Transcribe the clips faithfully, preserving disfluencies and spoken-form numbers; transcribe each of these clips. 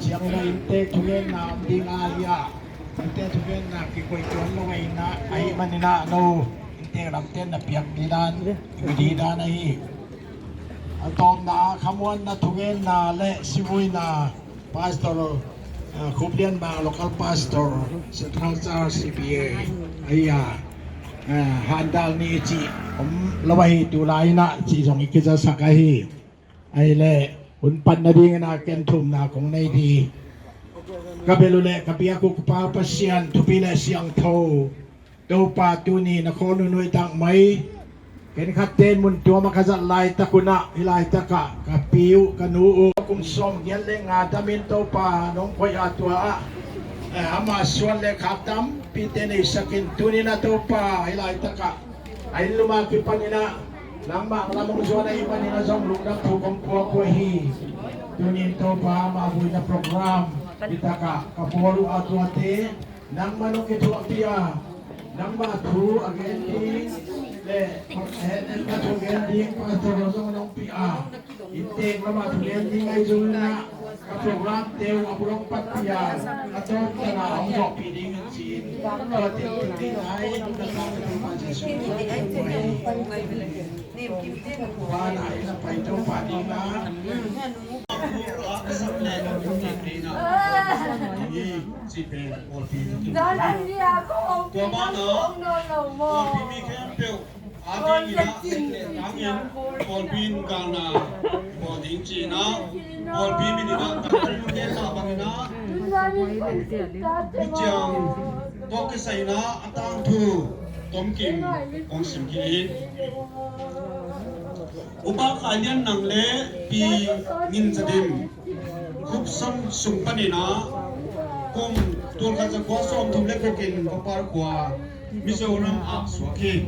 Ciangin a inntek thugenna om ding a hi a, inntek thugenna kikoih tuan lo ahihna ahih manin a no inntek lamte na piak ding dan, i ding dan ahi. A tawpna ah khamuanna thugenna le sivuina Pastor, uh, Khup Lian Mang, local pastor, Central Church C B A ahi a, uh, handal ni cih om lo ahi, tu lai-in a cih zong i kizasak ahi. Ahih leh hun pan nadingin a ken thumna kong nei ding. Ka bel uh le ka biak uh Kupa Pasian thupi le siangtho, Topa, tuni na khawl nunui tak mai, ken khatte mun tuam a ka zat laitak un a, hih laitak ah ka pi uh, ka nu uh, kum sawmgiat le nga damin Topa nong koih a, tua ah, eh, ama suan le khak tampite neisak in, tuni-in a Topa hih laitak ah a inn lum a kipanin a nangmah lam hong zuan ahih manin a zong lungdam thu kong puak uh hi. Tuni-in Topa, ama vuina program hih tak ah ka bawl uh a, tuate nangmah nong kithuahpih a, nangmah thu a gen ding le, eh, eh, ka thu gen ding Pastor Rozong nong pia a, inntek lam a thu gen ding ahi zongin a, ka program te uh a bul hong patpih a, a tawpna hong zawhpih dingin ci-in, tua teng teng ai, ka tang ka tang ma Jesuh Khrih. Tua na ina pai Topa ding a. Tua banah pawlpi mi khempeuh a dingin a, hangin pawlpi in galna bawl ding ci-in a, pawlpi mi dingin a, kan ken na bangin a, mi ciang tawh kisai-in a, a tangthu tomkim hong sim kik hi. Upa Khai Lian Nang le Pi Ngin Za Dim, Khup Sam sung panin a, kum tul khat za kua sawmthum le guk in Vaphar khua Mizoram ah suak hi.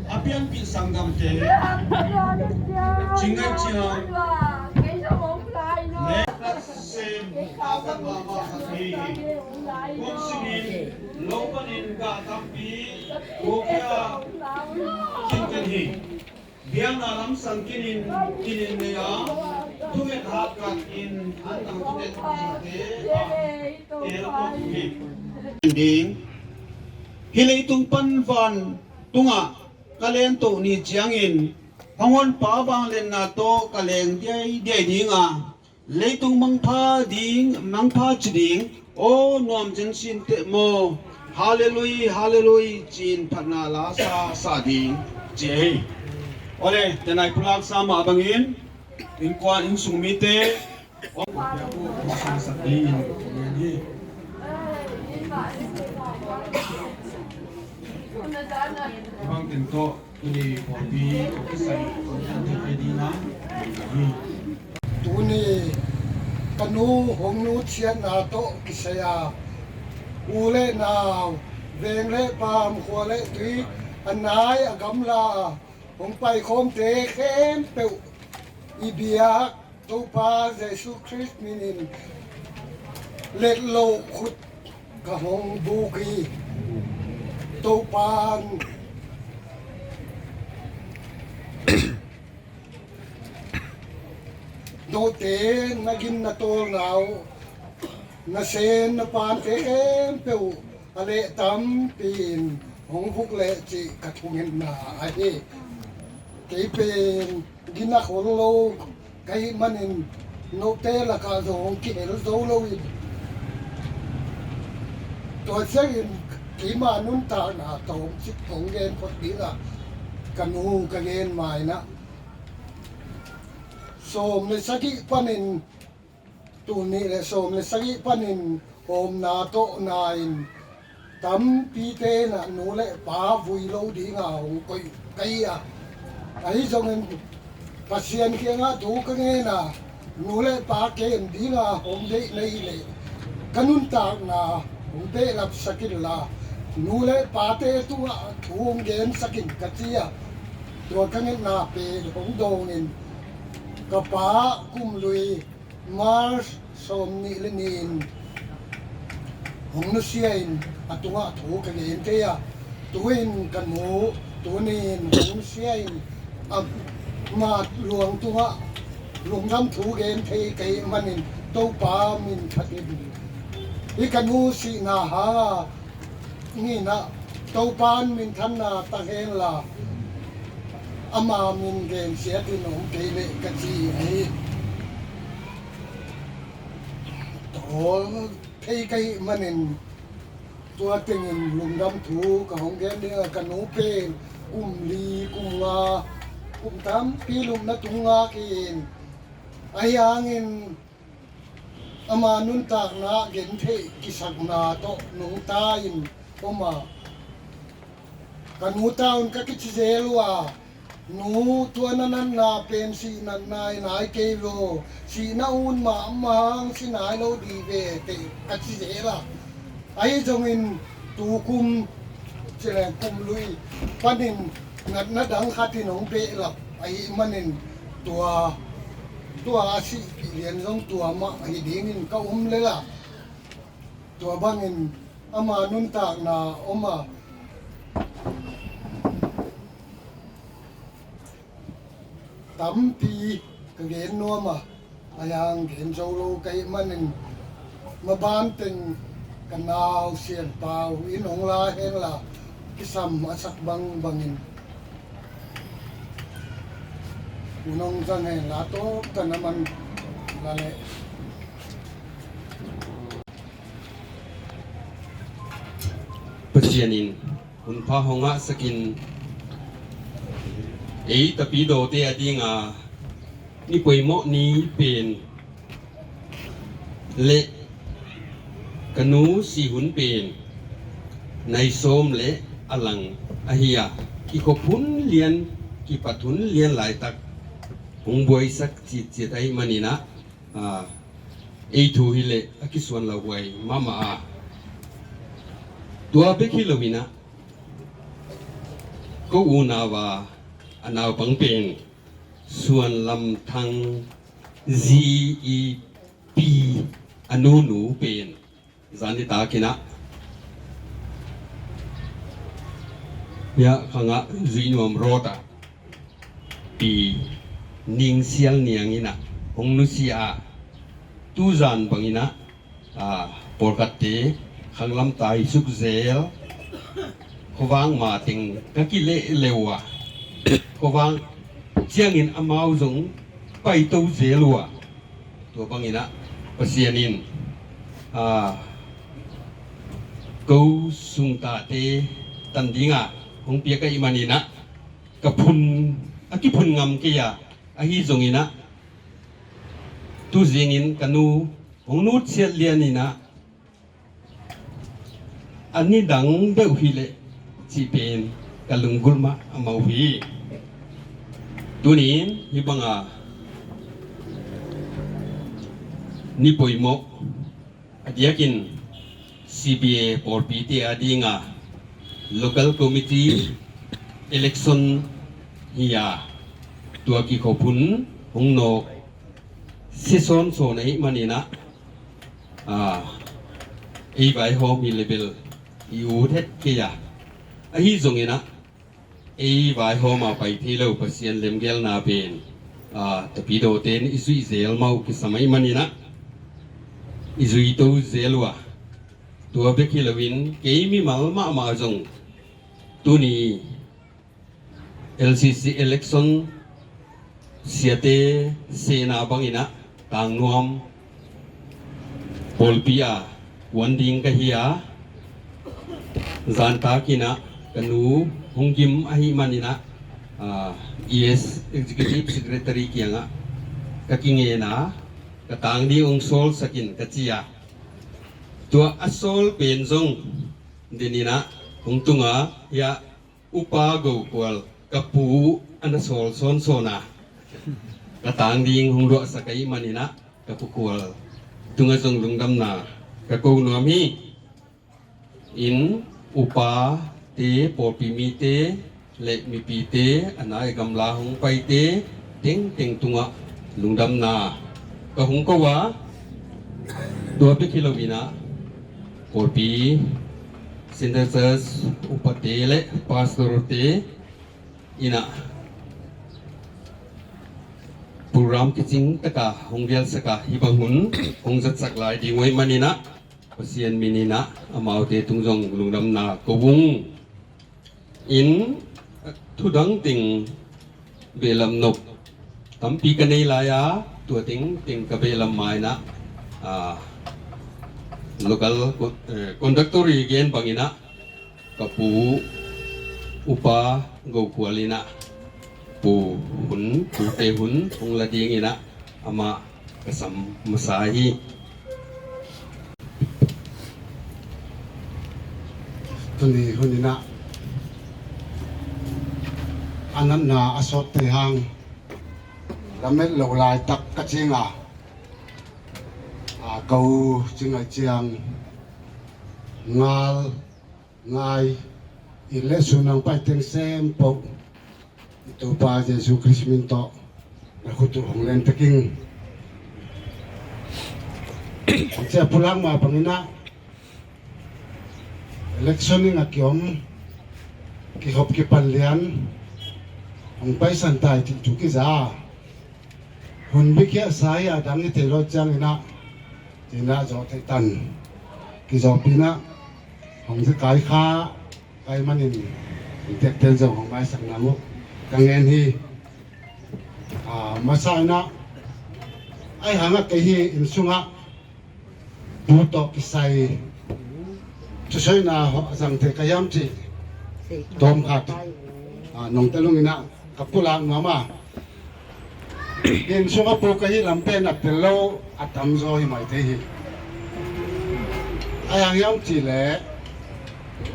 A pianpih sanggamte, Cing Ngai Ciang le Sem, a khat mahmah khat hi. Kum sinin lo panin gah tampi, gawkia, kinken hi. Biakna lamsang kinin, kinin nei a, thunget hat khat in an tang thunget zate a, tel a kawk uh hi. Ding. Hih leitung pan van tungah ka len toh ni ciangin, Hanghuanpa vangliatna tawh ka leng diaidiai ding a, leitung mangpha ding, mangpha ci ding, aw nuam zen sin teh maw. Hallelujah, hallelujah, ci-in phatna la sa, sa ding, ci hi. Awle, tenai pulak sa mah bangin, innkuan innsung mite, bangin tawh, tuni pawlpi kong kisai, kong kian thei ding a, hi. Tuni ka nu hong nutsiatna tawh kisai a, u le nau, veng le paam, khua le tui, a nai a gamla, hong paikhawmte khempeuh i biak Topa Jesuh Khrist minin letloh khut ka hong buk hi. Topa'n note na gim na tawlna uh, na sen na pante khempeuh a leh tampi-in hong vuk leh cih ka thungetna ahi. Kei pen gina khol lo ka hih manin note lakah zong hong kihel zo lo in, tua ciangin keima nuntakna tawmcik kong gen phot dingah ka nu ka gen mainah sawm le sagih panin, tul nih le sawm le sagih panin hawmna tawhna in tampite in ah nu le pa vui lo dinga hong koih ka hi a, ahi zongin Pasian kiangah thu ka ngen a, nu le pa kem dinga hong deih na hih leh ka nuntakna hong behlapsak inla, nu le pate tungah thu hong gensak in ka ci a, tua ka ngetna pen hong dawngin ka pa kum lui March sawm nih le nih in hong nusia in a tungah thu ka gen kei a, tu-in ka nu tuni in hong nusia in ama luang tungah lungdam thu gen thei ka hih manin Topa min khat in, hih ka nu sihna hanga nginah Topa in minthanna tak henla ama min gensiatin om kei leh ka ci hi. Tawl thei ka hih manin tua tengin lungdam thu ka hong gen ding a, ka nu pen kum li, kum nga, kum tampi lupna tung ngak hi in, ahi hangin ama nuntakna gentheih kisakna tawh nungta in om a, ka nu ta un ka kici zel uh a, nu, tua na natna pen sih natna hi nai kei lo, sihna hun mahmah hang si nai lo dih ve, teh ka ci zel a. Ahi zongin tu kum, ci leng kum lui panin natna dang khatin hong behlap ahih manin tua, tua a sihpih lian zong tua mah hi dingin ka um lel a. Tua bangin ama nuntakna om a, tampi ka gen nuam a, a yang gen zo lo ka hih manin, maban teng ka nau Sian Pau in hong la hen la, kisam a sak bangbangin hun hong zang hen la, tawp ka na man la leh. Pasian in hun pha hong ngahsakin, ei tapidawte a dinga ni poimawh ni pen le ka nu sih hun pen nai sawm le a lang ahi a, kikhop hun lian, kipat hun lian laitak hong buaisak citciat ahih maninah, a, ei thu hileh a kisuan lauhuai mahmah a, tua bek hi loinah ko unau a, a naupang pen Suan Lam Thang Zi i pi a nunu pen zan i takinah hiah khangah Zuihnuam Road ah pi Ning Sial Niang inah hong nusia a, tuzan banginah, a, pawlkhatte khanglam tai suk zel, khuavak mateng ka kileh leu a, khuavak ciangin amau zong paito zel uh a, tua banginah Pasian in, a, ko sungtahte tan dinga hong piak ahih maninah ka phun, a kiphun ngam kei a, ahi zonginah tuzingin ka nu hong nutsiat lianinah a nidang deuh hileh cih pen ka lunggulh mah a mau hi. Tunin hih banga ni poimawh a diakin C B A pawlpite a dinga local committee election hi a, tua kikhop hun hong nawk sia sawnsawn ahih maninah, a, ei vaihawm hi le bel i ut het kei a, ahi zonginah ei vaihawm a pai thei lo Pasian lemgelna pen, a, tapidawte in i zuih zel mah uh kisam ahih maninah i zuito zel uh a, tua bek hi loin kei mimal mahmah zong tuni L C C election siate sehna banginah Tangnuam pawlpi a kuan ding ka hi a, zantakinah ka nu hong gim ahih maninah, a, E S Executive Secretary kiangah ka kingen a, ka tang ding hong sawlsakin ka ci a, tua a sawl pen zong deninah hong tunga hiah Upa Go Khual ka pu a na sawl sawnsawn a, ka tang ding hong luahsak ahih maninah ka pu Khual tungah zong lungdamna ka ko nuam hi. In upate, pawlpi mite le mipite a nai gamla hong paite tengteng tungah lungdamna ka hong ko a, tua bek hi loinah pawlpi Center Church upate le pastorte inah Program kicing taka hong gelsak a, hih bang hun hong zatsak lai ding uh ahih manin ah, Pasian min in ah amaute tung zong lungdamna ko ung. In, thudang teng behlap nop tampi ka nei lai a, tua teng teng ka behlap ma in ah, ah, local con-, eh, conductor i gen bangin ah, ka pu Upa Go Khual in ah pu hun, pute hun hong la dingin ah amah ka sam masa hi. Tuni hun in ah a natna a sawt te hang lamet lo laitak ka cing a, a, ka u Cing Ngai Ciang ngal ngai, inn le sun nang pai teng sem poh i Topa Jesu Khrist min tawh na khut uh hong len tek ing. Cia pulak ma bangin ah election in a kiom, kihop kipan lian hong paisan tai cih thu kiza. Hun bikhiah sa hi a, dang hi thei lo ciangin ah, ci-in ah zawh theih tan kizawhpih in ah hong zekai kha ka hih manin, inntekten zong hong maisak nang uh ka ngen hi. A, masa in ah, ahih hang ah kei hih inn sungah pu tawh kisai thusoihna hawh zang thei ka hiam cih tawm khat, a, nong telung in ah ka pulak nuam a. Inn sungah pu ka hih lam pen a tel lo a tamzaw hi mai thei hi. Ahih hang hiam cih leh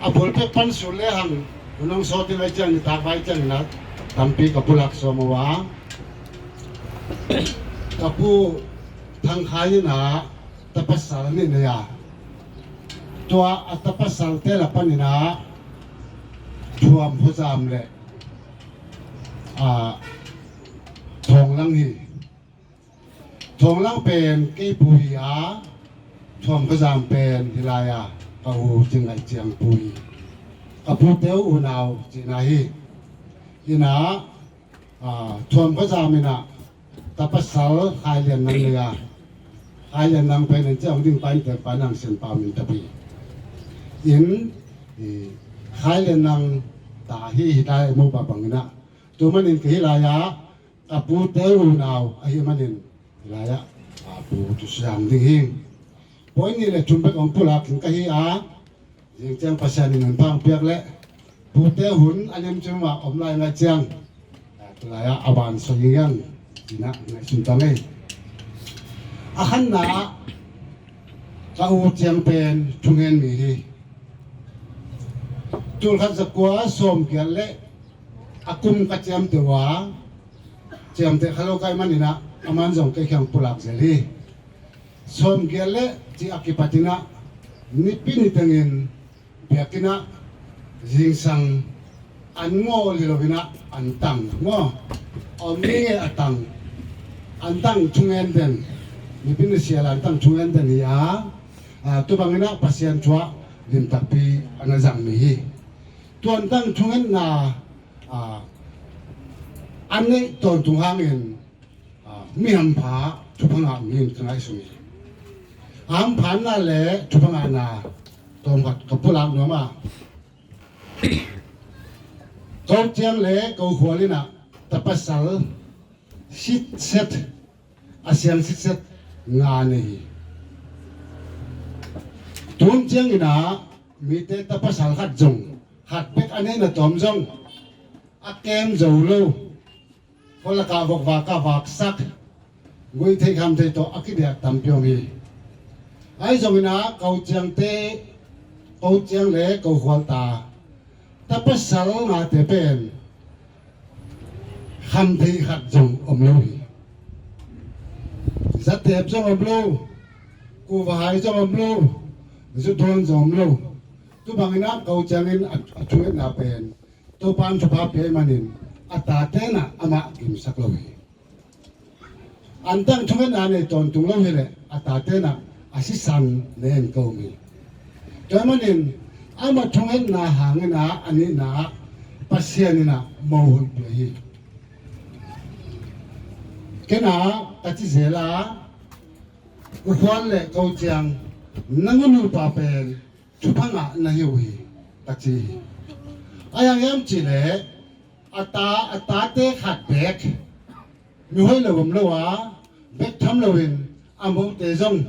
a bulpek pan sul le hang, hun hong sawt in lai ciang, nitak vai ciangin ah tampi ka pulak sawm uh a. Ka pu Thang Khai in ah tapasal nih nei a, tua a tapasalte lak panin ah Thuam Khuazam le, a, Thawng Lang hi. Thawng Lang pen kei pu hi a, Thuam Khuazam pen hih lai-a ka u Cing Ngai Ciang pu hi. Ka pute uh unau cihna hi. In ah, a, Thuam Khuazam in ah tapasal Khai Lian Nang nei a, Khai Lian Nang pen en ciang ding pa in te pa nang sin pa min tapi in, i, Khai Lian Nang ta hi, hih lai mu pa bangin ah, tu manin ka hih lai-a ka pute unau ahih manin hih lai-ah, a, pu tu siang ding hi. Point nih le thum bek hong pulak in ka hi a, zing ciang Pasian in hun pha hong piak leh pute hun a limcim ah om lai ngai ciang, a, tu lai-ah a van soi ing, ci-in ah ngaihsun ta ngei. A khatna ah ka u Ciang pen thungen mi hi. Tul khat za kua sawm giat le a kum ka ciamteh uh a, ciamteh kha lo ka hih manin ah aman zong kei kiang pulak zel hi. Sawm giat le cih a kipat in ah nipi ni tengin biakinn ah zingsang an ngawl hi lo in ah an tang, maw? A om ni nge a tang? An tang thungen den, nipi ni sial an tang thungen den hi a, a, tu bangin ah Pasian thu ah lim takpi a na zang mi hi. Tua an tang thungetna, a, a neih tawntung hangin, a, mi hampha thupha ngah mi in ka ngaihsun hi. A hamphatna le thupha ngahna tawm khat ka pulak nuam a, ko Ciang le ko Khual in ah tapasal sitset, a siang sitset nga nei hi. Tun ciangin ah mite tapasal khat zong, khat bek a neihna tawm zong a kem zo lo, khualakah vokvak ah vaksak, guih theih kham theih tawh a kidiah tampi om hi. Ahi zongin ah ko Ciangte, ko Ciang le ko Khual ta tapasal ngate pen kham thei khat zong om lo hi. Zatep zong om lo, kuvahai zong om lo, zudawn zong om lo. Tu bangin ah ko Ciang in a, a thungetna pen Topa in thupha pia ahih manin a tate in ah amah gimsak lo hi. An tang thungetna nei tawntung lo hi leh a tate in ah a sisan nei in ka um hi. Tua ahih manin amah thungetna hangin ah a nihna ah Pasian in ah mohoih pia hi. Kena ka ci zel a, U Khual le Ko Ciang, nang u nupa pen thupha ngah na hi uh hi, ka ci hi. A yang hiam cihleh a ta, a tate khat bek mi hoih lo om lo a, bek tham loin a mote zong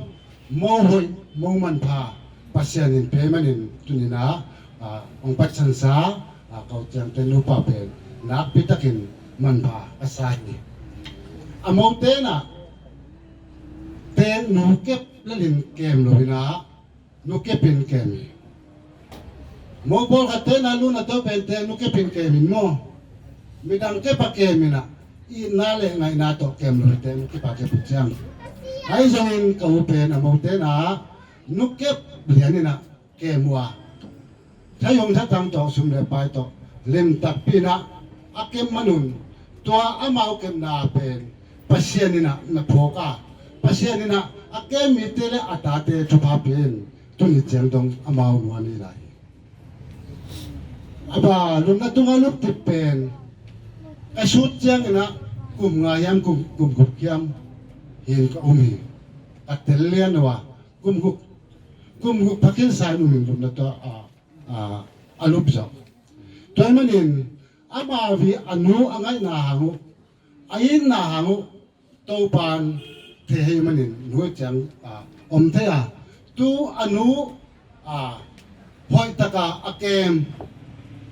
mo hoih mo manpha Pasian in pia manin tuni-in ah, ah, hong patsansa, ah, Ko Ciangte nupa pen nakpi takin manpha a sa hi. A mote in ah teek nu kep lalin kem lo-in ah, nu kepin kem hi. Mo pawlkhatte na lu na to pen teek nu kepin kem hi maw. Midang kep a kem in ah, itna le ngaihna tawh kem lo hi, teek nu kep a kep uh ciang. Ahi zongin ka u pen a mote in ah nu kep lian in ah kem uh a, thaizong thatang tawh, sum le pai tawh lim takpi in ah a kep man un, tua amau kepna pen Pasian in ah na phawk a, Pasian in ah a kem mite le a tate thupha pia in, tuni ciang dong amau nuam hi lai hi. A ba lupna tungah luptip pen ka sut ciangin ah kum nga hiam, kum, kum guk hiam hi-in ka um hi. Ka tel lian lo a, kum guk, kum guk pha khin sa-in um hi, lupna tungah, a, a, a lup zawh. Tua ahih manin ama vei a nu a ngaihna hang uh, a itna hang uh Topa'n thei ahih manin nu ciang, a, om thei a. Tu a nu, a, hoih takin a kem,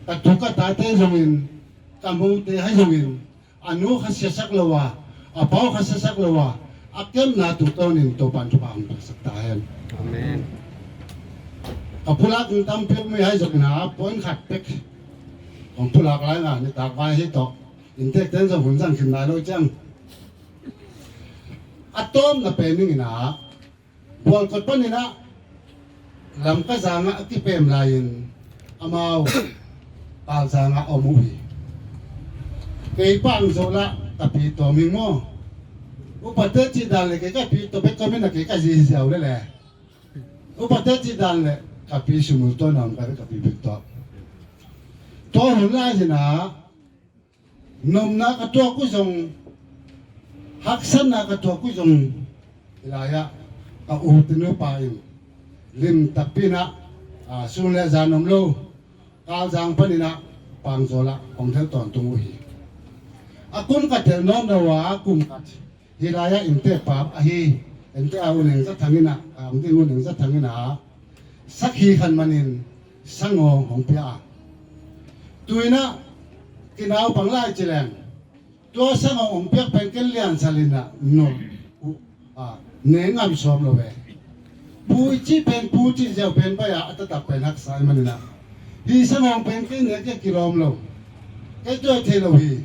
ka tu ka tate zongin, ka mote hai zongin, a nu kha siasak lo a, a pa kha siasak lo a, a kepna tungtawnin Topa'n thupha hong piaksak ta hen. Amen. Ka pulak tampi om hi, ahi zongin a point khat bek kong pulak lai ing a, nitak vai hi tawh, inntekte'n zong hun zang khin nai lo ciang. A tawpna pen ning in ah, Bualkot panin ah Lamka zangah a kipem lai-in amau Kalzangah om uh hi. Kei Pangzawl ah ka pi tawm hi maw. Upate cih dan le kei ka pi tawm bek ka min a, kei ka zi ziau lel e. Upate cih dan le ka pi sumul tawh na om ka, ka pi bek tawh. Tua hun lai-in ah nopna ka tuak uh zong, haksatna ka tuak uh zong, hih lai-ah ka u te nupa in lim takpi in ah, a, sun le zan om lo Kalzang panin ah Pangzawl ah hong tel tawntung uh hi. A kum ka tel nawn lo a, kum khat hih lai-ah inntek pa ahi, inntek a U Neng Za Thang in ah, a om ding U Neng Za Thang in ah sakhi khat manin sangawng hong pia a. Tu-in ah kinaupang lai ci leng, tua sangawng hong piak pen ken Liansal in ah nolh uh a, ne ngam sawm lo ve. Pu i cih pen, pu cih ziau pen pai a, a taktak pen haksa ahih manin ah, hih sangawng pen kei nek a kilawm lo, kei tuah thei lo hi,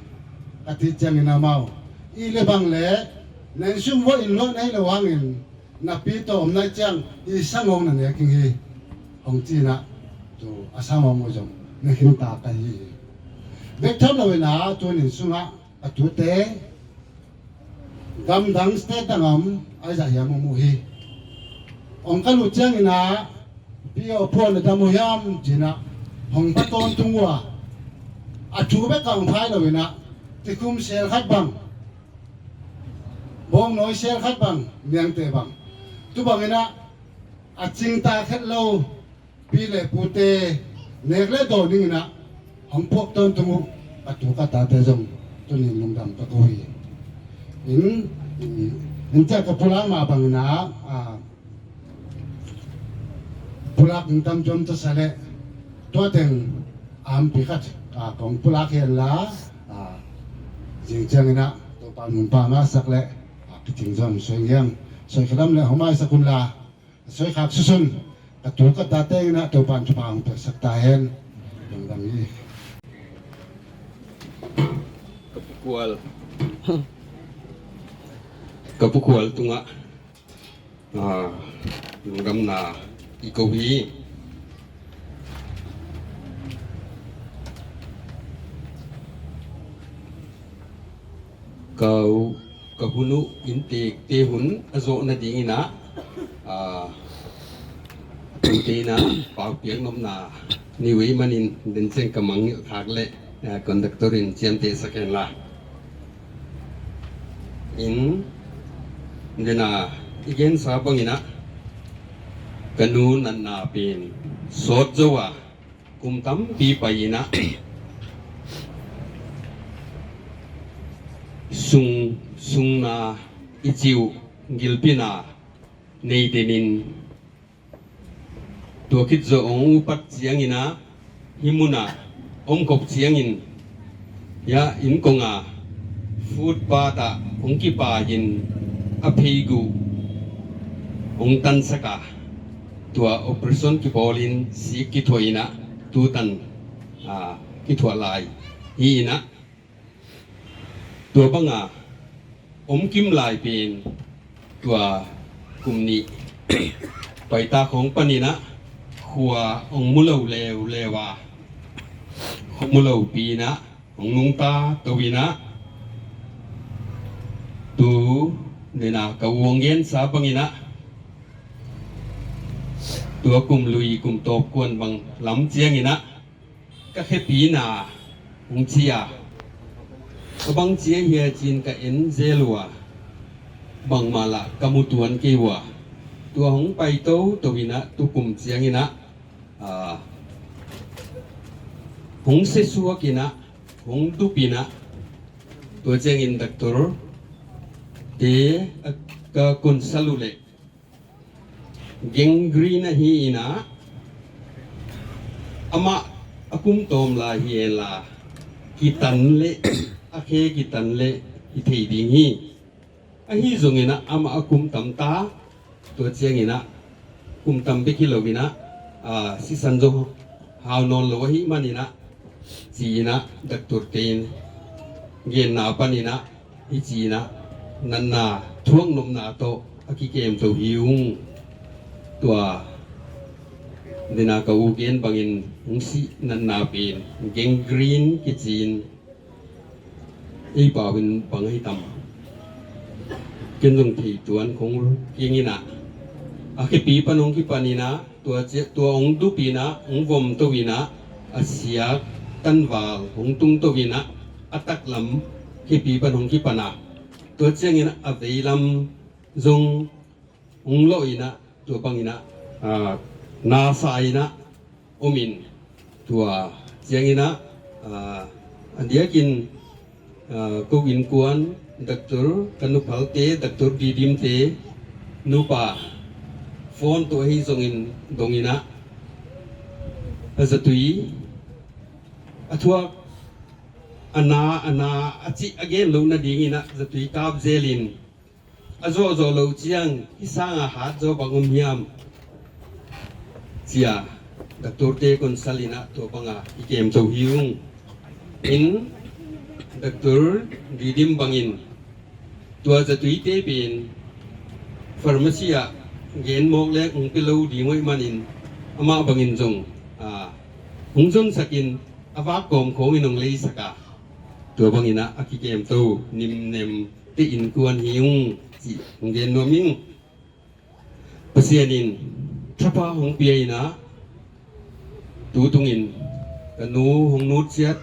ka cih ciangin amau, i le bang le, nang sum vua in luah na hih lo hangin, na pi tawh om nai ciang hih sangawng na nek ing hi, hong ci-in ah, tu a sangawng uh zong ne khin ta ka hi hi. Bek tham lo-in ah tuni-in sungah ka tute gamdang, state dang ah om, ahi zah hiam om uh hi. Hong ka lut ciangin ah, pi aw, pua na dam uh hiam ci-in ah hong pha tawntung uh a, a thu bek ka hong phai lo-in ah, tikhum sel khat bang, bawngnawi sel khat bang, niangte bang, tu bangin ah a cingta khet lo pi le pute nek le dawn dingin ah hong puak tawntung uh ka tu ka tate zong tuni-in lungdam ka ko hi. In, in, in ciah ka pulak mah bangin ah, a, pulak in tam cuam tasa leh, tua teng a ampi khat, a, kong pulak hi inla, a, zing ciangin ah Topa nunpa ngahsak leh, a, kicing zong soi ngiang, soi khelam leh hong maisak unla, soikhak susun, ka tu ka tate in ah Topa'n thupha hong piaksak ta hen. Lungdam hi. Ka pu Khual, ka pu Khual tungah, ah, lungdamna i ko hi. Ka, ka hun uh inntekte hun a zawh nadingin ah, ah, tute in ah paupiak nopna nei uh ahih manin den ciang ka mangngilh khak leh, ah, conductor in ciamtehsak hen la. In, dena i gensa bangin ah ka nu natna pen sawt zo a, kum tampi pai in ah sung, sungna i cih uh gilpina nei den in, tua khit zawh hong upat ciangin ah hih munah om khop ciangin, ya, inn kong a footpath ah hong kipai in a pheiguh hong tansak a, tua operation kibawlin sik kithuah in ah tutan, ah, kithuah lai hi in ah, tua banga om kim lai pen tua kum nih paita khawng panin ah khua hong mu lo leuleu a, khua mu lopi in ah hong nungta to in ah, tu nena ka u hong gensa bangin ah tua kum lui kum tawp kuan bang lam ciangin ah ka khepina hong ci a, a bang ci a hia ci-in ka en zel uh a, bangmah lah ka mu tuan kei uh a, tua hong pai toto in ah tukum ciangin ah, ah, hong sesuak in ah, hong dup in ah, tua ciangin doctor te, ah, ka consult uh leh gangrene ahi in ah, amah a kum tawm lai hi hen la, kitan leh, a khe kitan leh hi thei ding hi. Ahi zongin ah amah a kum tam ta, tua ciangin ah kum tam bek hi lo in ah, ah, sisan zong hau nawn lo ahih manin ah, ci-in ah doctor te in genna panin ah, hih ci-in ah natna thuak nopna tawh a kikem to hi ung. Tua dena ka u gen bangin hong sih natna pen gangrene kici-in, ei pau in bang ahi tam, ken zong thei tuan khong keng in ah, a khepi pan hong kipan in ah, tua cia, tua hong dup in ah, hong vom to in ah, a siak tanval hong tung to in ah, a taklam khepi pan hong kipan a, tua ciangin ah a veilam zong hong lawh in ah, tua bangin ah, ah, nasa in ah om in, tua ciangin ah, ah, a diakin, ah, ko innkuan doctor, ka nuphalte, doctor Didim te nupa phone tawh ahi zongin dong in ah, a zatui a thuak, a na, a na, a cih a gen loh nadingin ah zatui kap zelin, a zawhzawh loh ciang hih sanga hat zaw bang om hiam, ci-a doctor te consult in ah tua banga i kem to hi ung. In, doctor Didim bangin tua zatuite pen pharmacy ah gen mawk leng hong pia lo ding uh ahih manin, amah bangin zong, ah, hong zonsakin a vak kawm khawngin hong leisak a, tua bangin ah a kikem to nimnem te innkuan hi ung, cih hong gen nuam ing. Pasian in thupha hong pia in ah, tu tungin ka nu hong nutsiat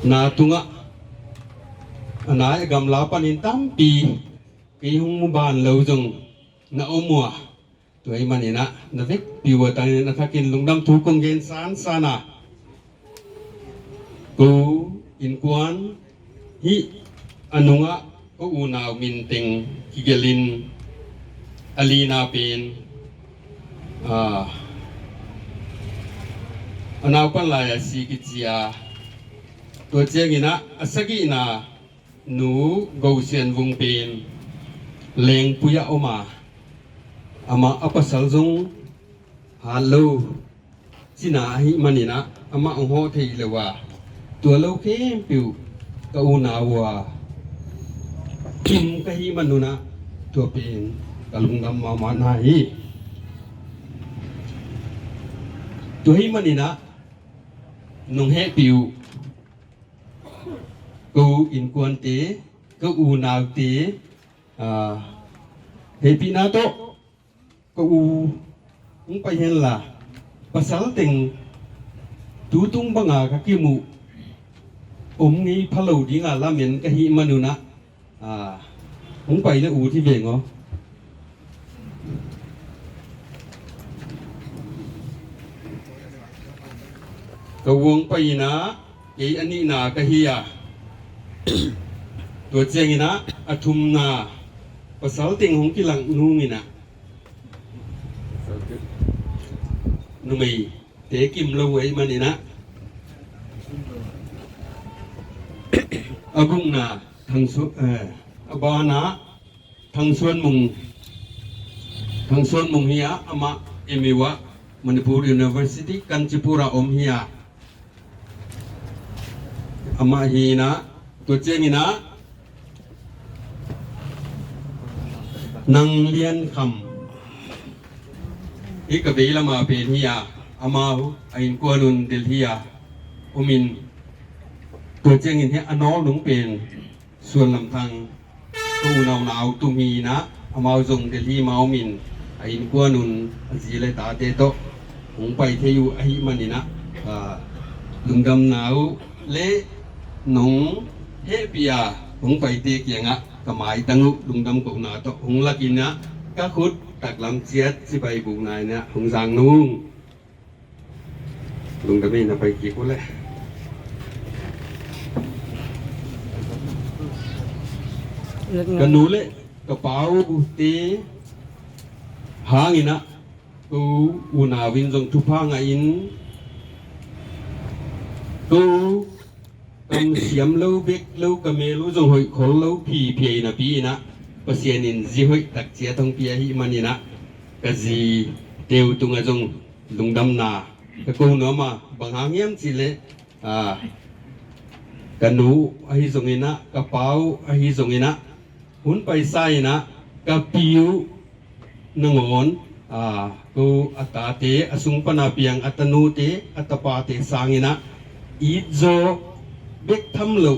na tungah a nai a gamla panin tampi kei hong mu ban lo zong na om uh a, tua ahih manin ah na vekpi uh a tangin a thakin lungdam thu kong gen sansan a, ko innkuan hih a nungah ko unau min teng kigelhin, a lina pen, ah, a naupan lai-a si kici a, tua ciangin ah a sagihna Nu Go Sian Vung pen Lengpui ah om a, amah a pasal zong hat lo cina ahih manin ah amah hong hawh thei lo a, tua lo khempeuh ka unau uh a kim ka hih manun ah tua pen ka lungdam mahmah na hi. Tua ahih manin ah nong hehpih uh ko innkuante, ko unaute, ah, hehpihna tawh, ko u hong pai henla, pasal teng tu tung banga ka kimuh, om ngei pha lo dinga lamen ka hih manun ah, ah, hong pai le ut hi veng aw. Ka uang pai in ah kei a nihna ka hi a, tua ciangin ah a thumna pasal teng hong kilak nungin ah, numeite kim lo ahih manin ah, a gukna Thang Suan, eh, a banah Thang Suan Mung, Thang Suan Mung hi a, amah M U ah Manipur University Kanchanpur ah om hi a, amah hi in ah, tua ciangin ah Nang Lian Kham hi ka vei lama pen hi a, amau a innkuan un Delhi a om in, tua ciangin hi a nawlnung pen Suan Lam Thang, ka unau nau tum hi in ah, amau zong Delhi ma om in, a innkuan un a zi le tate tawh hong pai thei uh ahih manin ah, ah, lungdamna uh le nong hehpih a hong paite kiangah ka maitang uh lungdam kohna tawh hong lak in ah, ka khut taklam ciat cibai bukna in ah hong zang nung. Lungdam in a pai kik uh leh. Ka nu le ka pa uh te hangin ah, ko unau in zong thupha ngah in, ko kam siam lo bek lo, ka mel uh zong hoih khol lo phiphia in ah, pi in ah, Pasian in zi hoih tak ciat hong pia ahih manin ah, ka zite uh tungah zong lungdamna ka ko nuam a, bang hang hiam cih leh, ah, ka nu ahi zongin ah, ka pa uh ahi zongin ah, hun paisa in ah, ka pi uh nangawn, ah, ko a tate, a sung pana piang a tanute, a tapate sangin ah, it zaw bek tham lo,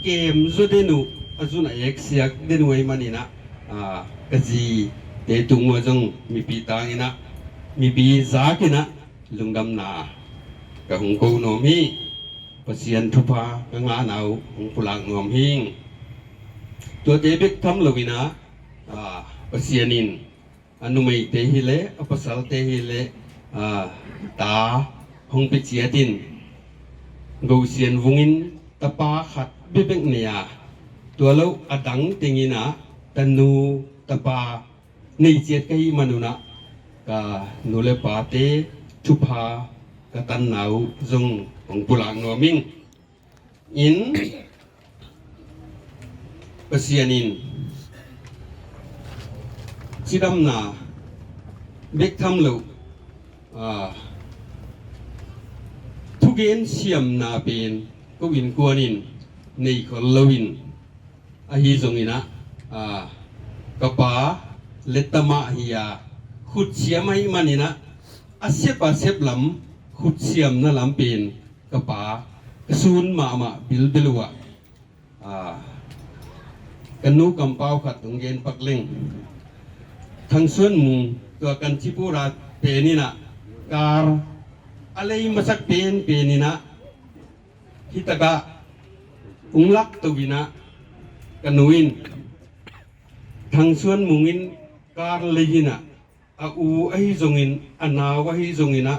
kem zaw den uh, a zun a eksiak den uh ahih manin ah, ah, ka zite tung uh ah zong mipi tangin ah, mipi zakin ah lungdamna ka hong ko nuam hi. Pasian thupha ka ngahna uh hong pulak nuam hi. Tuate bek tham lo in ah, ah, Pasian in a numeite hi leh, a pasalte hi leh, ah, ta hong pia ciat in, Go Sian Vung in tapa khat bekbek nei a, tua lo a dang teng in ah tanu tapa nei ciat ka hih manun ah, ka nu le pate thupha ka tanna uh zong hong pulak nuam ing. In Pasian in cidamna bek tham lo, ah, thugen siamna pen ko innkuan in nei khol lo in, ahi zongin ah, ah, ka pa le tamah hi a, khutsiam ahih manin ah, a sep a sep lam, khutsiamna lam pen ka pa ka sun mahmah bilbel uh ah, ah, ka nu kampau khat hong gen pak leng. Thang Suan Mung tua Kanchanpur a pen in ah, kar a lei masak penpen in ah, hi takah hong lak to in ah, ka nu in Thang Suan Mung in kar lei in ah, a u ahi zongin, a nau ahi zongin ah,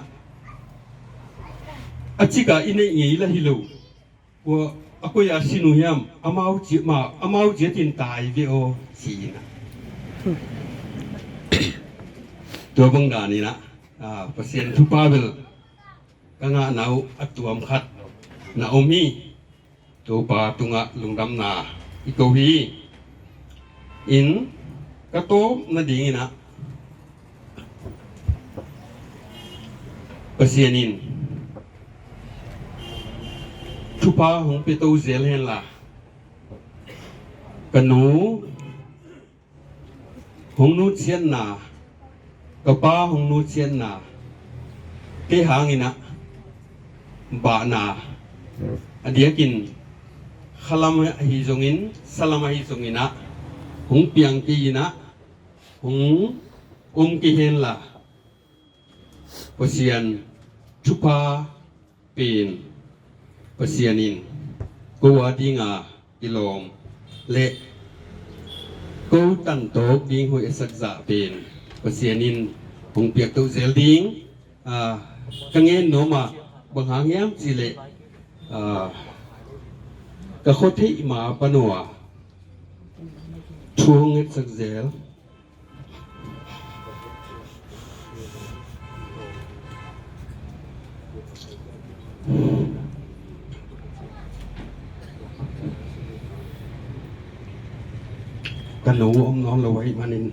a cik a i neih ngei lah hi lo, kua a koi a sin uh hiam, amau ciat ma, amau ciat in tai ve aw, ci in ah. Tua bang dan in ah, ah, Pasian thupha bel ka ngahna uh a tuam khat na om hi. Topa tungah lungdamna i ko hi. In ka tawpna dingin ah, Pasian in thupha hong pia to zel hen la, ka nu hong nutsiatna, ka pa hong nutsiatna te hangin ah, bahna a diakin khalam ahi zongin, salam ahi zongin ah, hong piang kei in ah, hong om kei hen la, Pasian thupha pen Pasian in ko a dinga kilawm le ko tantawk ding hoih a sak zah pen Pasian in hong piakto zel ding. Ah, ka ngen nuam ah, bang hang hiam cih leh, ah, ka khuatheih ma pan uh ah thu hong ngetsak zel. Ka nu om nawn lo ahih manin,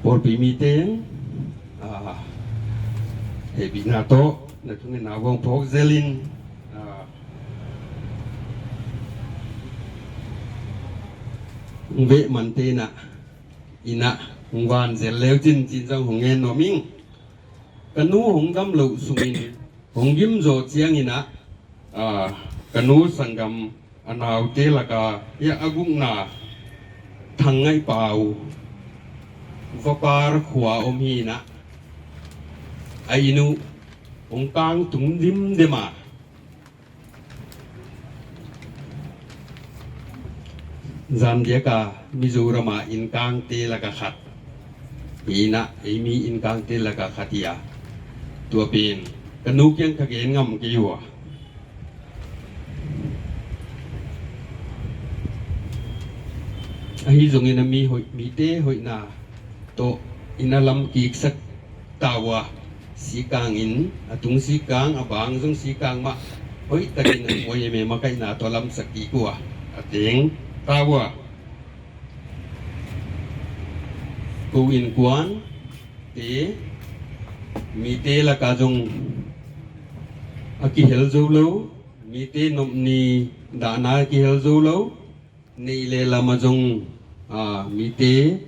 pawlpi mite in, ah, hehpihna tawh na thungetna hong phawk zelin, ah, hong veh mante in ah, inn ah hong van zel le uh cin, cin zong hong ngen nuam ing. Ka nu hong dam loh sungin hong gim zawh ciangin ah, ah, ka nu sanggam a naute lakah hiah a gukna Thang Ngaih Pau, Vapar khua om hi in ah, a inn uh hong kang tung dimdem a, zan diak a Mizoram a innkangte lakah khat hi in ah, ei mi innkangte lakah khat hi a, tua pen ka nu kiang ka gen ngam kei uh a. Ahi zongin a mi hoih, mite hoihna tawh inn a lam kiksak ta uh a, sikang in, a tung sikang, a bang zong sikang mah hoihtakin a muai em em a kaihna tawh lamsak kik uh a, a teng ta uh a. Ko innkuante, mite lakah zong a kihel zo lo, mite nop ni dahna a kihel zo lo, neih le lam ah zong, ah, mite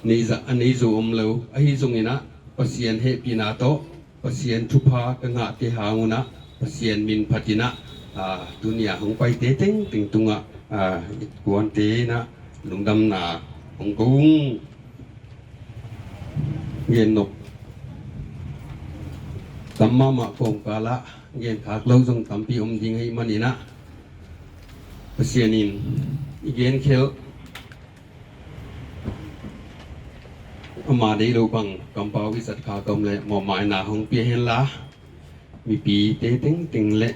neih zah a nei zo om lo. Ahi zongin ah Pasian hehpihna tawh Pasian thupha ka ngahte hang un ah, Pasian min phat in ah, ah, tuni a hong paite tengteng tungah, ah, innkuante in ah lungdamna hong ko ung. Gen nop tam mahmah kawmkal ah gen khak lo zong tampi om ding ahih manin ah, Pasian in i gen khelh, ama deih loh bang kampau i zat khak a om leh mawhmaina hong pia hen la, mipite tengteng le,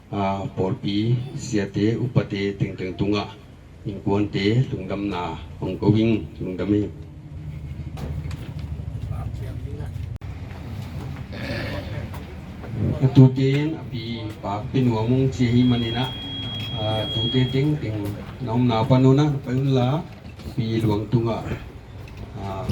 ah, pawlpi siate upate tengteng tungah innkuante lungdamna hong ko ing. Lungdam hi. A tute in a pi Pak Pi Nuam hong ci ahih manin ah, ah, tute tengteng na omna pan un ah pai un la, pi Luang tungah, ah,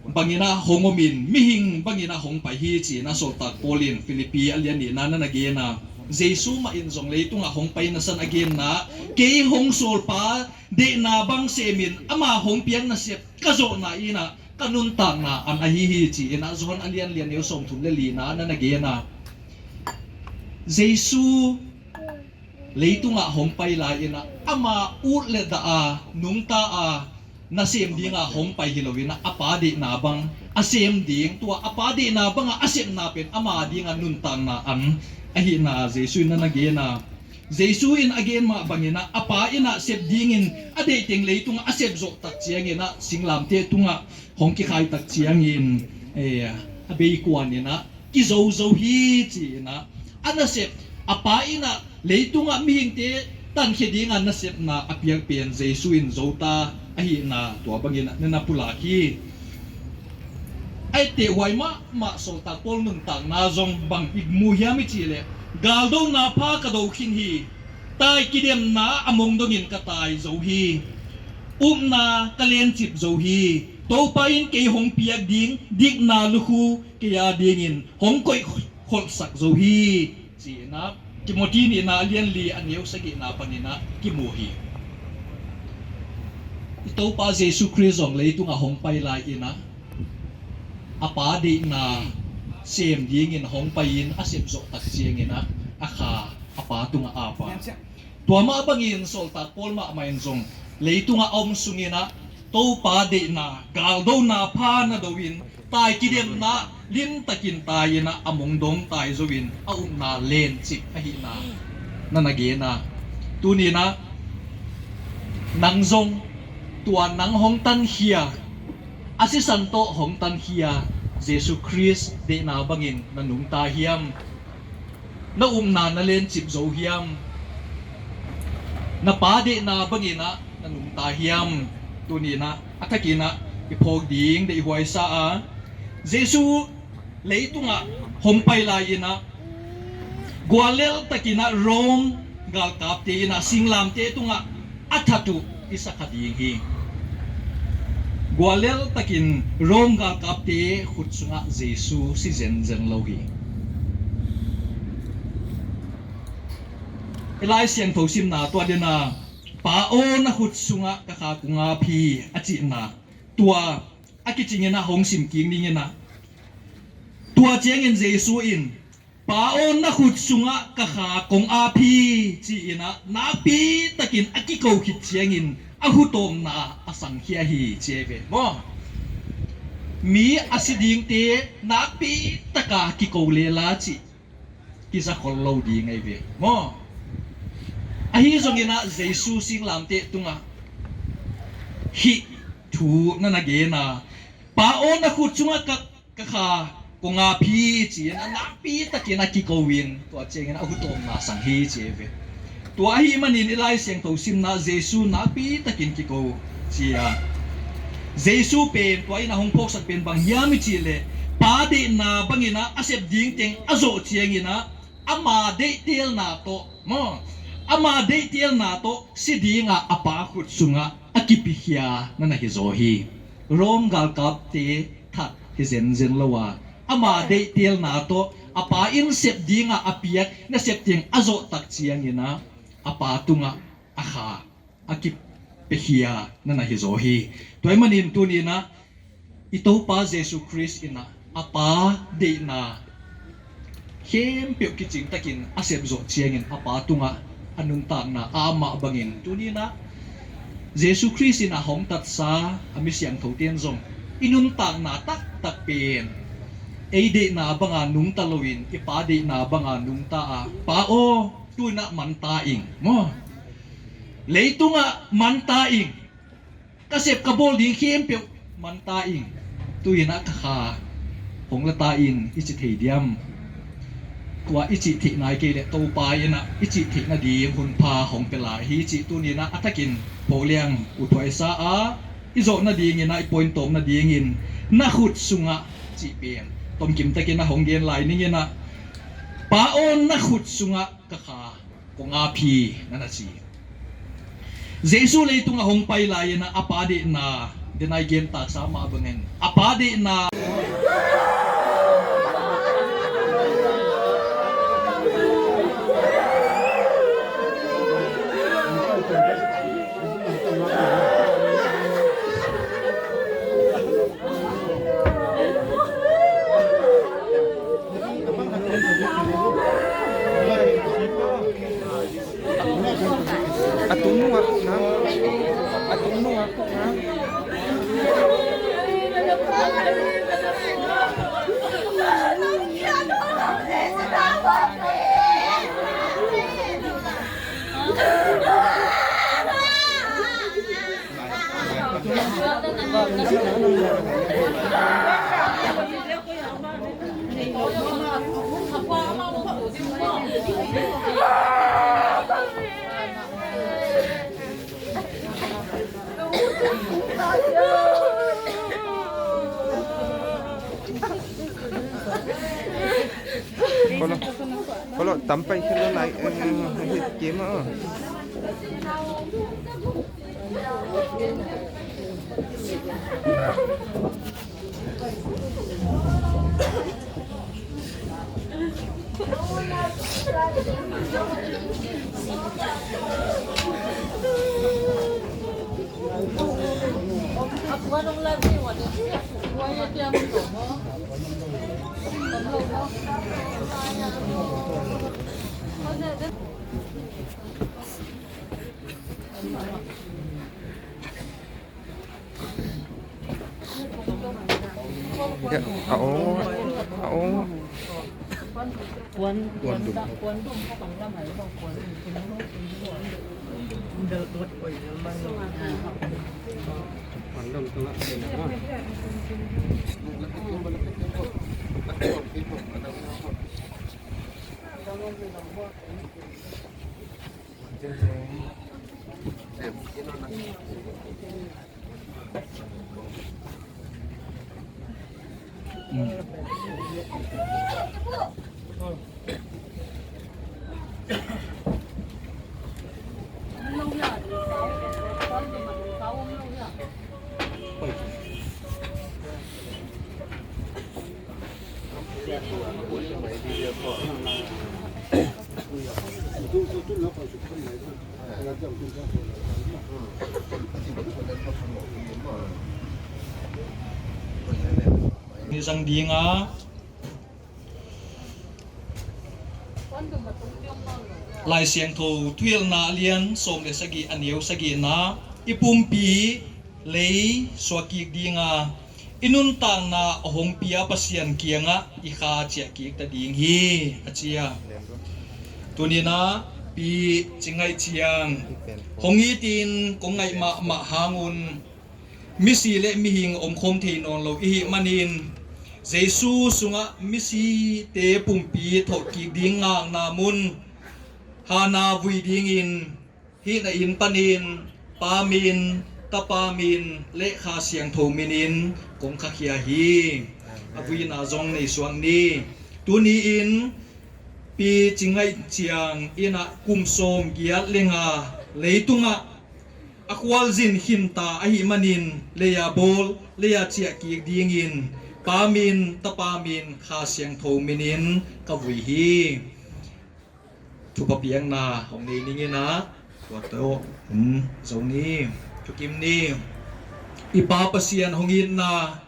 bangin ah hong om in, mihing bangin ah hong pai hi, ci-in ah sawltak Paul in Filippi a lian nihna na na gen a, Jesu mah in zong leitungah hong pai nasan a genna, kei hong sawlpa deihna bang semin ama hong piak nasep ka zawhna in ah ka nuntakna an ahi hi, ci-in ah Johan a lian lian neu sawmthum le lina na na gen a, Jesu leitungah hong pai lai-in ah ama ut le dah a, nungta a, nasem dingah hong pai hi loin ah a Pa deihna bang a sem ding, tua a Pa deihna bangah a sepna pen ama dingah nuntakna an ahihna Jesu in na na gen a, Jesu in a gen mah bangin ah a Pa in ah sep dingin a deih teng leitungah a sep zawh tak ciangin ah singlamteh tungah hong kikhai tak ciangin, eh, a bei kuan in ah kizo zo hi, ci-in ah a nasep, a Pa in ah leitungah mihingte tankhia dinga nasepna a piak pen Jesu in zo ta ahihna tua bangin ah na na pulak hi. Ahi teh huai mahmah sawltak Paul nuntakna zong bang i mu hiam i cih leh, galdona pha ka do khin hi, tai kidemna a mong dongin ka tai zo hi, upna ka lencip zo hi, Topa in kei hong piak ding dikna lukhu kei a dingin hong koih kholhsak zo hi, ci-in ah Timothy nihna a lian li a neu sagihna panin ah kimu hi. I Topa Jesu Khrist zong leitungah hong pai lai-in ah a Pa deihna sem dingin hong pai-in a sep zawh tak ciangin ah a kha a Pa tungah a ap a. Tua mah bangin sawltak Paul mahmah in zong leitungah a om sungin ah Topa deihna galdona pha na do-in tai kidemna limtakin tai-in ah a mongdong tai zo-in a upna lencip ahihna na na gen a. Tuni-in ah nang zong tua nang hong tankhia, a sisan tawh hong tankhia Jesu Khrist deihna bangin na nungta hiam? Na upna na lencip zo hiam? Na Pa deihna bangin ah na nungta hiam? Tuni-in ah a thakin ah i phawk ding deihhuai sa a, Jesu leitungah hong pai lai-in ah guallel takin ah Rom galkapte in ah singlamteh tungah a that uh i sa kha ding hi. Guallel takin Rom galkapte khut sungah Jesu si zenzen lo hi. I Lai Siangtho simna tua den a, Pa aw, na khut sungah ka kha kong ap hi, a cihna tua a kicingin ah hong sim kik ning in ah, tua ciangin Jesu in, Pa aw, na khut sungah ka kha kong ap hi, ci-in ah nakpi takin a kiko khit ciangin a hutawmna a sangkhia hi, ci ei ve maw? Mi a si dingte nakpi taka kiko lela cih kizakhol lo ding ei ve maw? Ahi zongin ah Jesu singlamteh tungah hih thu na na gen a, Pa aw, na khut sungah ka ka kha kong ap hi, ci-in a nakpi takin a kiko in tua ciangin a hutawmna sang hi, ci ei ve. Tua ahih manin i Lai Siangtho simna Jesu nakpi takin kiko ci a, Jesu pen tua in a hong phawksak pen bang hiam i cih leh, Pa deihna bangin ah a sep ding teng a zawh ciangin ah ama deihtelna tawh maw, ama deihtelna tawh si dingah a Pa khut sungah a kipiakhia na na hi zaw hi. Rom galkapte that hi zenzen lo a, ama deihtelna tawh a Pa in sep dingah a piak nasep teng a zawh tak ciangin ah a Pa tungah a kha a kipiakhia na na hi zaw hi. Tua ahih manin tuni-in ah i Topa Jesu Khrist in ah a Pa deihna khempeuh kicing takin a sep zawh ciangin a Pa tungah a nuntakna a ap mah bangin tuni-in ah Jesu Khrist in ah hong tatsa a mi siangthote in zong i nuntakna taktak pen ei deihna banga nungta loin i Pa deihna banga nungta a, Pa aw, tu-in ah manta ing maw? Leitungah manta ing, ka sep ka bawl ding khempeuh manta ing, tu-in ah ka kha hong la ta in, i ci thei diam? Tua i cih theih nai kei leh Topa in ah i cih theih nading hunpha hong pia lai hi cih tuni-in ah a thakin Paul Liang uthuai sa a, i zawh nadingin ah i point tawm nadingin na khut sungah cih pen tomkim takin ah hong gen lai ning in ah, Pa aw, na khut sungah ka kha kong ap hi, na na ci. Jesu leitungah hong pai lai-in ah a Pa deihna, den a i gen taksa mah bangin a Pa deihna. A tung nung ah kuk na. A tung nung ah kuk na. Kolo, kolo, tampai kilo lai, eh, eh, eh, kima. Ya, a ong, a ong. Puan, puan dum. Puan dum. Ni zang dinga Lai Siangtho Thuhilhna a lian sawm le sagih, a neu sagihna, i pumpi lei suak kik dinga i nuntakna a hong pia Pasian kiangah i kha ciah kik ta ding hi, a ci a. Tuninah Pi Cing Ngaih Ciang hong itin kong ngaih mahmah hangun misi le mihing omkhawm thei nawn lo i hih manin, Jesu sungah misite pumpi tholh kik ding ngakna mun Hana vui dingin hih na inn panin Pa min, Tapa min le Kha Siangtho minin kong khakhia hi. A vuina zong nei suak ni. Tuni-in Pi Cing Ngaih Ciang innah kum sawm giat le nga leitungah a khualzin khinta ahih manin, lei-a bawl, lei-a ciah kik dingin Pa min, Tapa min, Kha Siangtho minin ka vui hi. Thupha piakna hong nei ninginah tua tawh hong zo ni. Thukim ni. I Pa Pasian hong itna,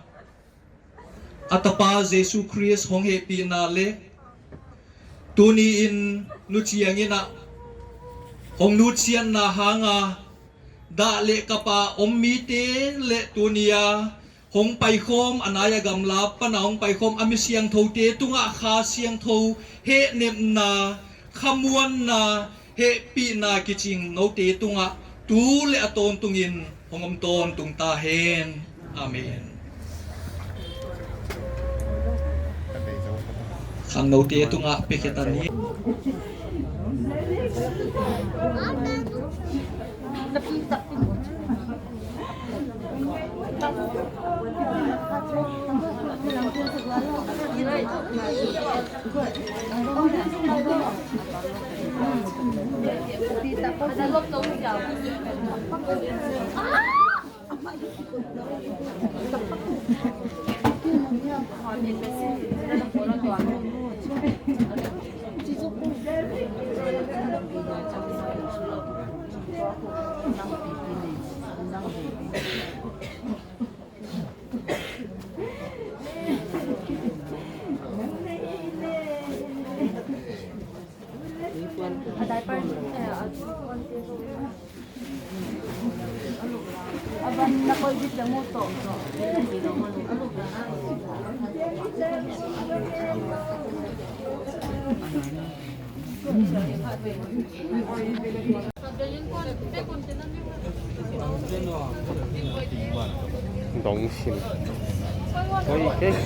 a Tapa Jesu Khrist hong hehpihna le tuni-in Nu Ciang innah hong nutsiatna hanga dah le kapa om mite le tuni-a hong paikhawm, a nai a gamla pana hong paikhawm a mi siangthote tungah Kha Siangtho hehnepna, khamuanna, hehpihna kicing note tungah tu le a tawntungin hong om tawntung ta hen. Amen. Khangnote tungah piakhia ta ni. Dong sim. Oi, eh.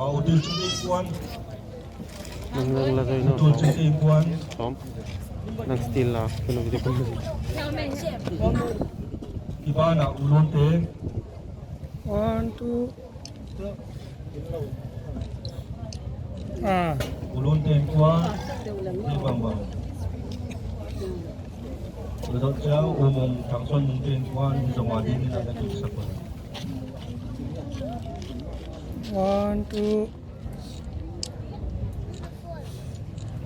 Ah, util cing kuan. Nang, nang lagay na. Util cing kuan. Tom. Nang still la. Kano video ko. Ibana ulunte. One, two. Ah. Ulunte kuan. Ni bang bang. Udah jauh umum tangson mungkin kuan sama dini nak lagi siapa. One, two.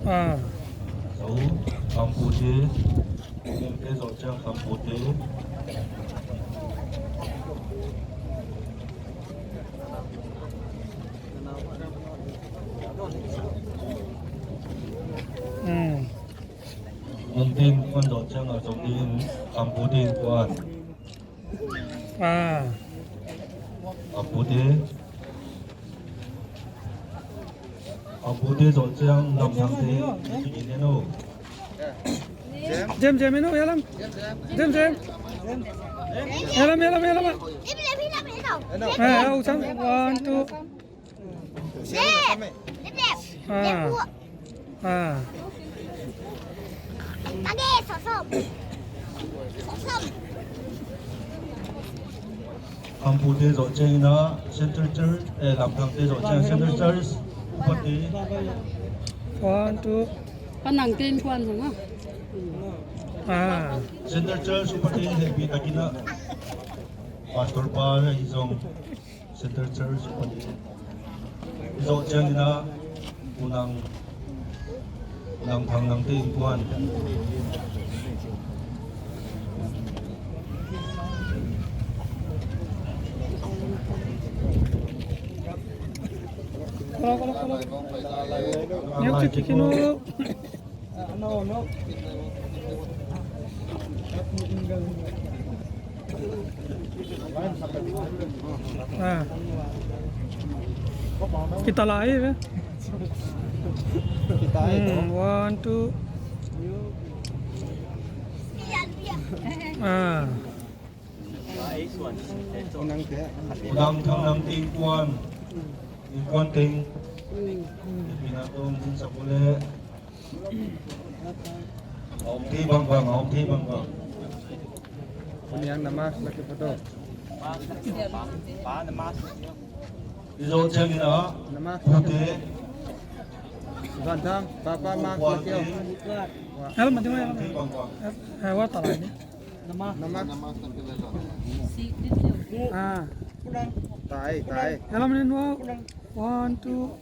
Ah. Zo, Kampute. Kampute, zo ciang Kampute. Hmm. Mungkin kuan zo ciang a zong in Kampute kuan. Ah. Kampute. Kampute zo ciang lamdangte. Jem, Jem, eno, ya lam. Jem, Jem. Ya lam, ya lam, ya lam. Eh, eh, usang. One, two. Ah. Ah. Kampute zo ciang ina Central Church, eh, lamdangte zo ciang Central Church upate. One, two. Panang ten kuan zong ah. Ah. Central Church upate happy takina. Pastor pa na i zong. Central Church padi. Zo ciang ina unang, unang thang nang te in kuan. Kolo, kolo, kolo. Neu kik kik kino. Ah. Kita lai ve. Kita lai. Hmm, one, two. Ah. Unang thang nang te in kuan. In kuan teng. Pina tong din sa pule. A om thei bangbang, a om thei bangbang. Kuniang na mask na kiphato. I zo ciangin a, pute. Van thang, papa mask na kio. Hello, mati mo, hello. A om thei bangbang. Eh, eh, wa ta lai ni. Na mask. Na mask. Ah. Tai, tai. Hello, mati mo. One, two.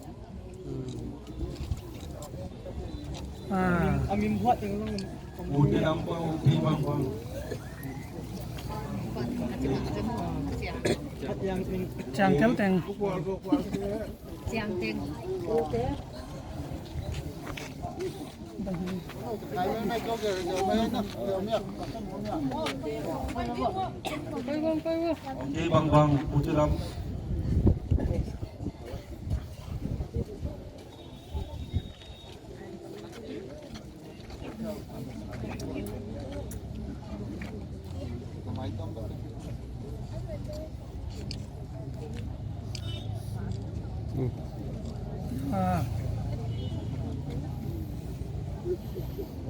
Ah. Ciang tel teng. Ciang teng. Koi bang, koi bang. Ute bang bang, ute lam.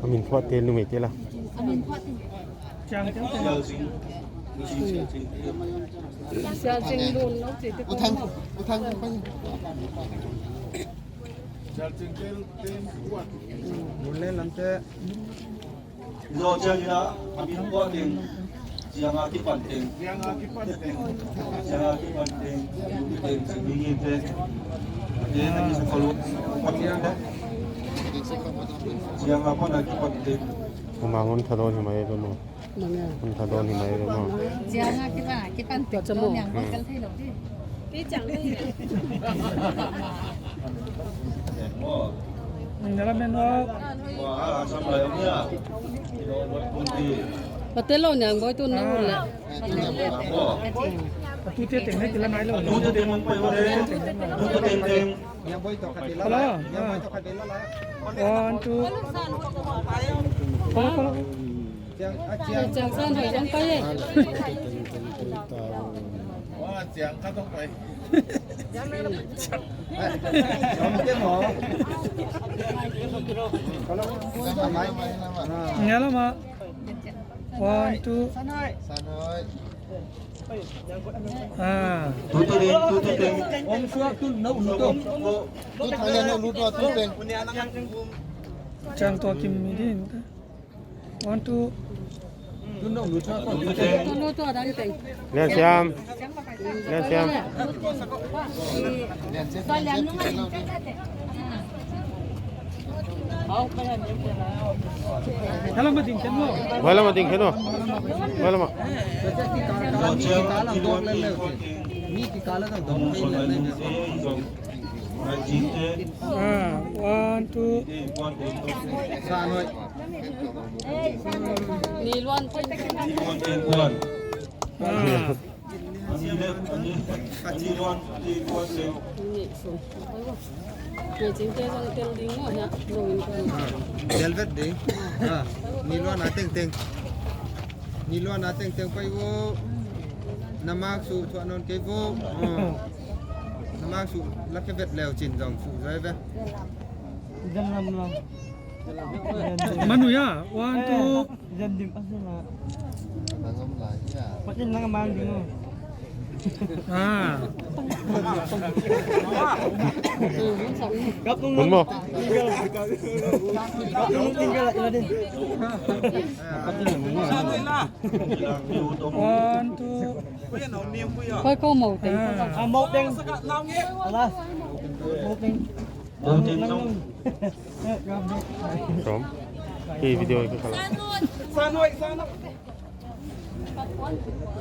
A min phuahte numei te la. A min phuahte. Ciang, ciang, ciang. Sial Cing Lun lo ci te. U Thang, U Thang, U Thang. Mun le lam te. Zo ciang ina, a min tua teng, ciang a kipan teng. Ciang a kipan teng, ciang a kipan teng, ciang a kipan teng. Ciang a kipan teng. Ciang a kipan teng. Kumangun thadon hi mai lo. Hun thadon hi mai lo maw. Ciang a kipan, kipan tek lo niang, kal thei lo di. Kei ciang thei. Nang na la men lo. Pate lo niang boi tu na hun le. Tu te teng ne kila mai lo. Tu te teng mang pai lo le. Tu te teng teng. Hello. Ah. One, two. Hello, hello. Ciang, ciang san hoi zong pai e. Wa, ciang khat zong pai. Ngia lo ma. One, two. Ah. Tu te ding, tu te ding. Om suak tu no lut to. Tu thang ya no lut to tu te. Ciang tua kim mi ding. One, two. Tu no lut to. Tu te. Tu no to dang te. Lian Siam. Lian Siam. Hello, ma ding khen lo. Hello, ma ding khen lo. Hello, ma. Ah, one, two. Ni luan. Ah. Tel vet ding. Ah, ni luan a tengteng. Ni luan a tengteng pai vo. Na mak su thuah nawn kei vo. Ah. Na mak su la khe vet leu cin zong su zai ve. Manu ya, one, two. Jan dim a sila. Patin lang mang ding. Ah. Kap nung mo. Kap nung tinggal ila din. One, two. Koi ko mo teng. Ah, mo teng. Alas. Mo teng. Som. Ki video ito sa.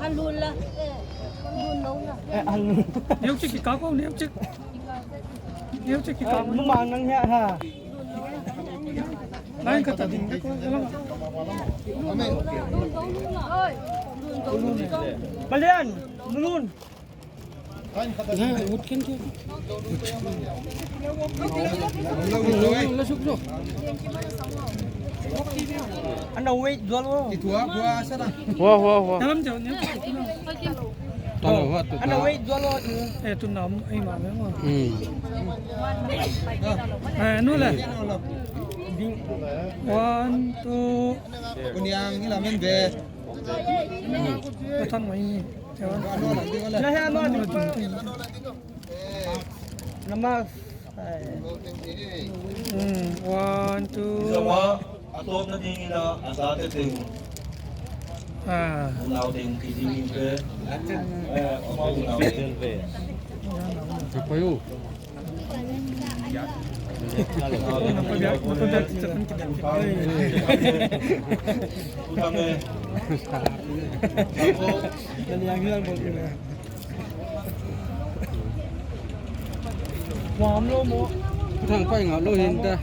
Halul la. Halul la. Eh, halul. Neu cik kikak ko, neu cik. Neu cik kikak. Lumang nang ya ha. Lain kata ding ko. Amen. Balian, lulun. Ana wait zual wo. Hua, hua, hua. Ana wait zual wo. Eh, tu nam, eh, ma, eh, ma. Hmm. Eh, nu le. One, two. Kuniang ni lamen be. Patang mai ni. Nampak. Hmm, one, two. A tawpna ding ina a zate teng. Ah. Unau teng ki ding in pe. Eh, ama unau teng. Ka pai u. Thang pai ngap lo hin ta.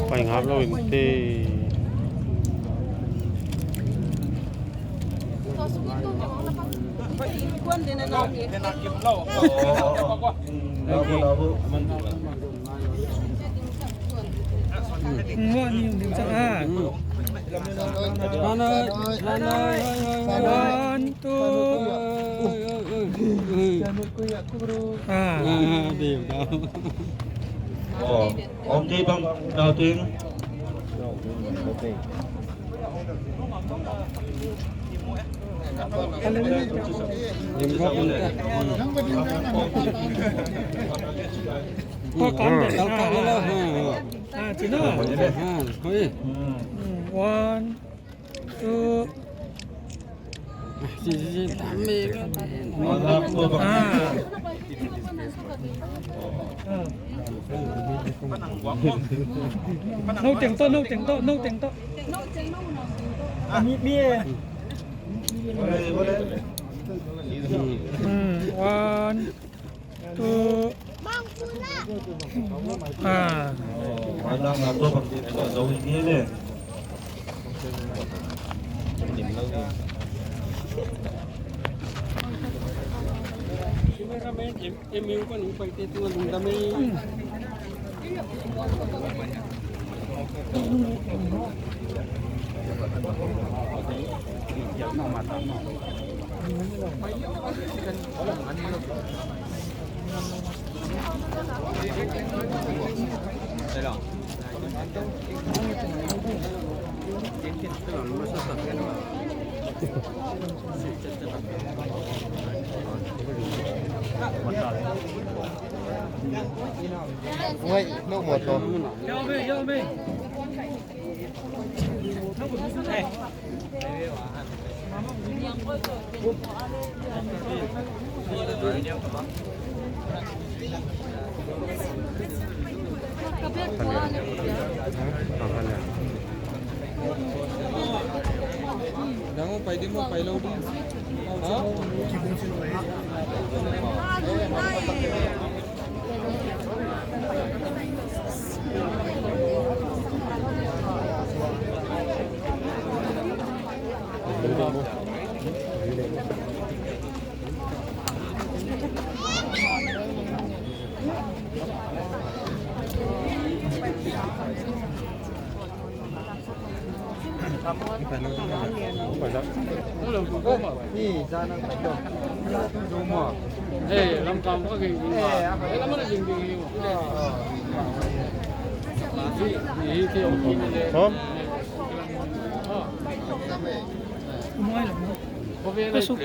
Pai ngap lo hin te. One, two. Ah. Ɔ, om kei bang nau ting. Tua kan de. Ah, cina. Ah, hui. Mm, one, two. Ah. No teng to, no teng to, no teng to. Mi, mi, eh. Mm, one, two. Ah. Wait, no more talk. Dang, pai ding maw, pai lo ding? Ha? Tom? Pasuk.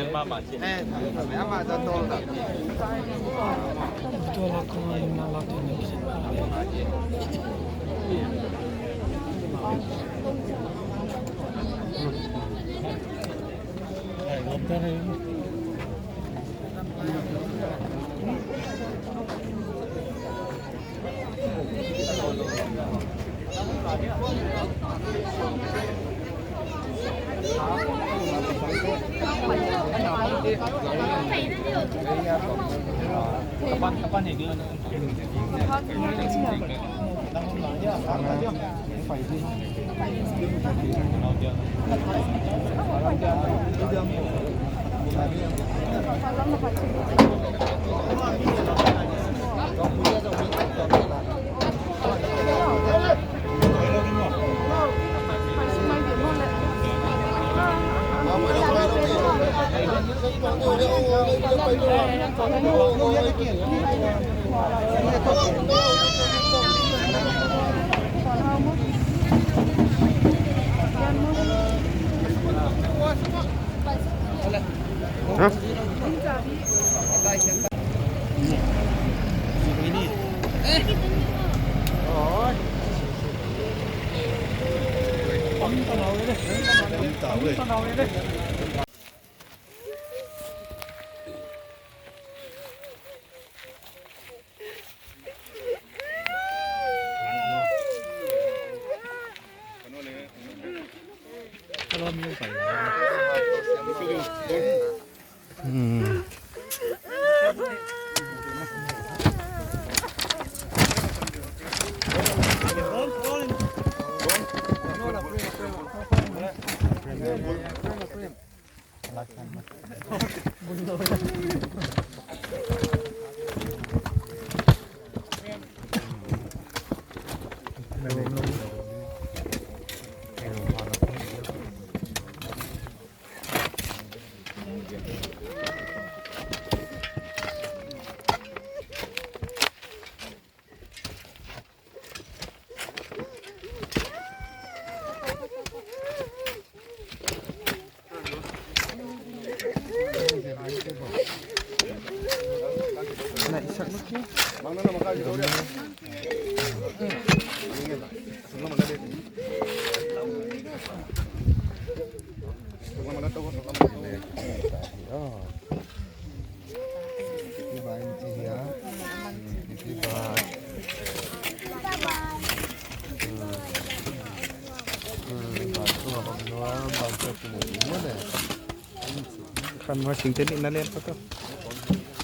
Khan ma sing te ni na len pa to.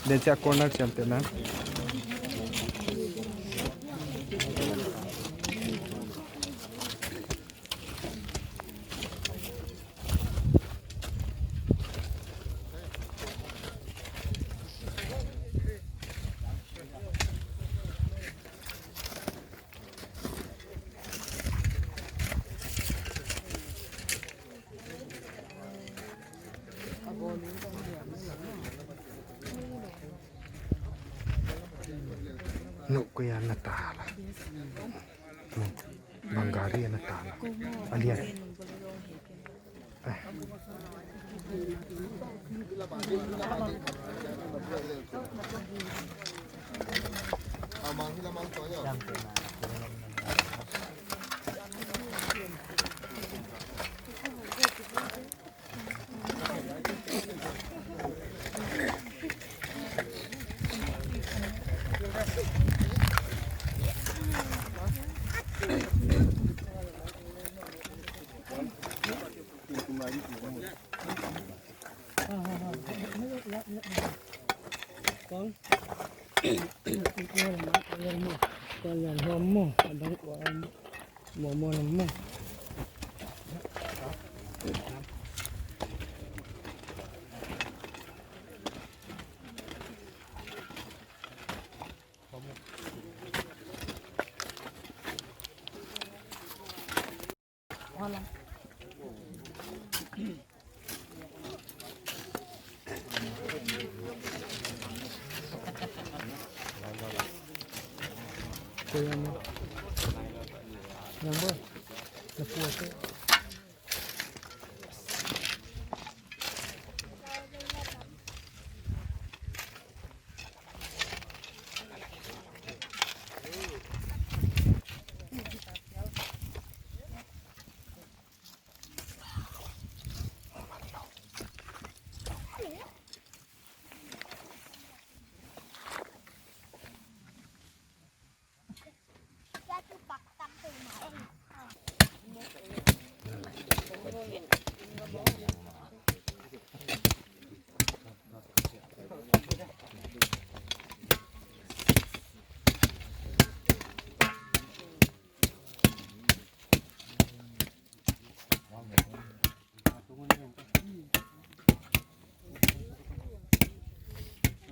Den cia corner ciam te na. Nuh koi a na ta la. Bang gari a na ta la. A lian.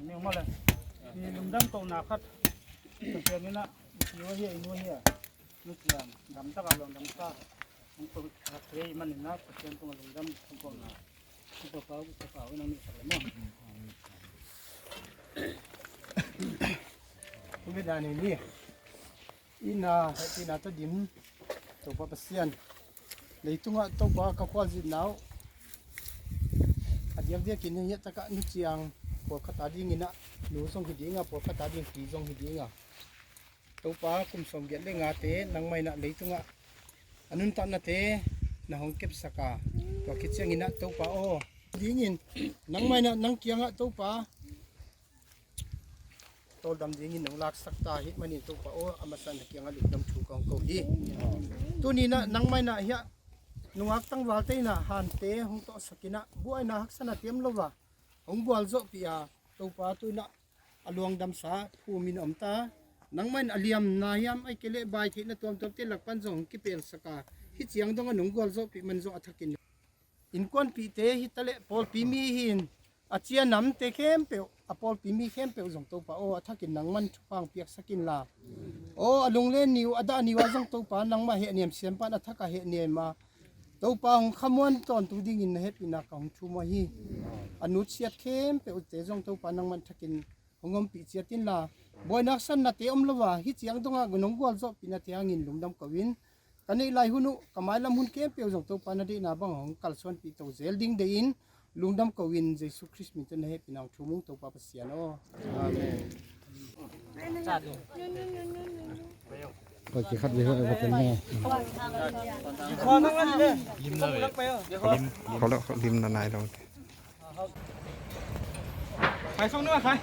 Ni mawle. Ni lungdam kohna khat. Pasian in ah i tiu ahi a, i nu ahi a. Nu ciang dam taka lungdam sa. Hong ko khat thei manin ah Pasian tungah lungdam hong kohna. Hong ko pau, ko pau in hong ni sak le maw. Hong ni dan ni. Ina, hehpihna tawh dim, Topa Pasian. Leitungah Topa ka khualzinna uh a diakdiakin hiah takah nu ciang pawlkhat a dingin ah nu zong hi ding a, pawlkhat a ding pi zong hi ding a. Topa kum sawmgiat le ngate nangmah in ah leitungah a nuntaknate na hong kepsak a, tua khit ciangin ah Topa aw, dingin nangmah in ah nang kiangah Topa tawldam dingin nong laksak ta ahih manin Topa aw, a masa na kiangah lungdam thu kong ko hi. Tuni in ah nangmah in ah hiah nungak tangvalte in ah hante hong tawhsak in ah buaina haksatna tiam lo a hong gualzawhpih a, Topa tu in ah a luangdamsa phumin om ta. Nangmah in a liamna hiam ahih kei leh bai theihna tuamtuamte lak pan zong hong kipelsak a, hih ciang dongah nong gualzawhpih man zong a thakin innkuanpihte hi ta leh pawlpi mi hi in a cia namte khempeuh, a pawlpi mi khempeuh zong Topa aw, a thakin nangman thupha hong piaksak inla. Aw, a lunglen ni uh, a dah ni uh ah zong Topa nangmah hehnem siampan a thakah hehnem a, Topa hong khamuan tawntung dingin na hehpihna ka hong thum uh hi. A nutsiat khempeuhte zong Topa nangman thakin hong ompih ciat inla, buaina haksatnate om lo a, hih ciang dongah nong gualzawhpihnate hangin lungdam ko in, ka neih lai hun uh, ka mailam hun khempeuh zong Topa na deihna bang hong kalsuanpih to zel ding deihin lungdam ko in, Jesu Khrist min tawh na hehpihna hong thum ung Topa Pasian aw. Amen. Poi kikhat ve, hoi, va ken ne. Lim lo ve. Lim, lim. Khol lo, lim na nai lo. Khai song na khai.